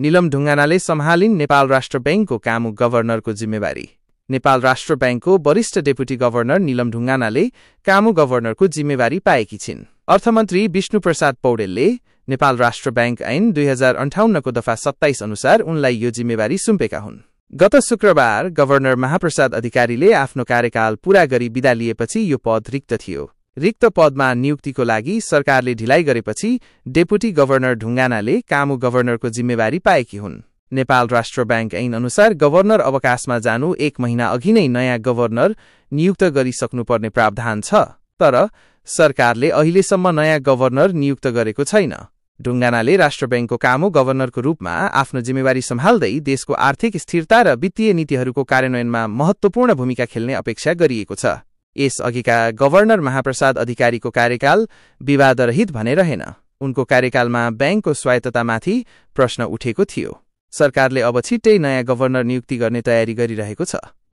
नीलम ढुङ्गानाले सम्हालिन् नेपाल राष्ट्र बैंकको कामु गभर्नरको जिम्मेवारी। नेपाल राष्ट्र बैंकको वरिष्ठ डेपुटी गभर्नर नीलम ढुङ्गानाले कामु गभर्नरको जिम्मेवारी पाएकी छिन्। अर्थमन्त्री विष्णुप्रसाद पौडेलले नेपाल राष्ट्र बैंक ऐन 2058 को दफा 27 अनुसार उनलाई यो जिम्मेवारी सुम्पेका हुन्। गत शुक्रबार गभर्नर महाप्रसाद अधिकारीले आफ्नो कार्यकाल पूरा गरी बिदा लिएपछि यो पद रिक्त थियो। रिक्त पदमा नियुक्तिको लागि सरकारले ढिलाइ गरेपछि डेपुटी गभर्नर ढुङ्गानाले कामु गभर्नरको जिम्मेवारी पाएकी हुन्। नेपाल राष्ट्र बैंक ऐन अनुसार गभर्नर अवकाशमा जानु 1 महिना अघि नै नयाँ गभर्नर नियुक्त गरिसक्नुपर्ने प्रावधान छ, तर सरकारले अहिलेसम्म नयाँ गभर्नर नियुक्त गरेको छैन। ढुङ्गानाले राष्ट्र बैंकको कामु गभर्नरको रूपमा आफ्नो जिम्मेवारी सम्हाल्दै देशको आर्थिक स्थिरता र वित्तीय नीतिहरूको कार्यान्वयनमा महत्त्वपूर्ण भूमिका खेल्ने अपेक्षा गरिएको छ। यसअघिका गभर्नर महाप्रसाद अधिकारीको कार्यकाल विवादरहित भने रहेन। उनको कार्यकालमा बैंकको स्वायत्ततामाथि प्रश्न उठेको थियो। सरकारले अब छिट्टै नयाँ गभर्नर नियुक्ति गर्ने तयारी गरिरहेको छ।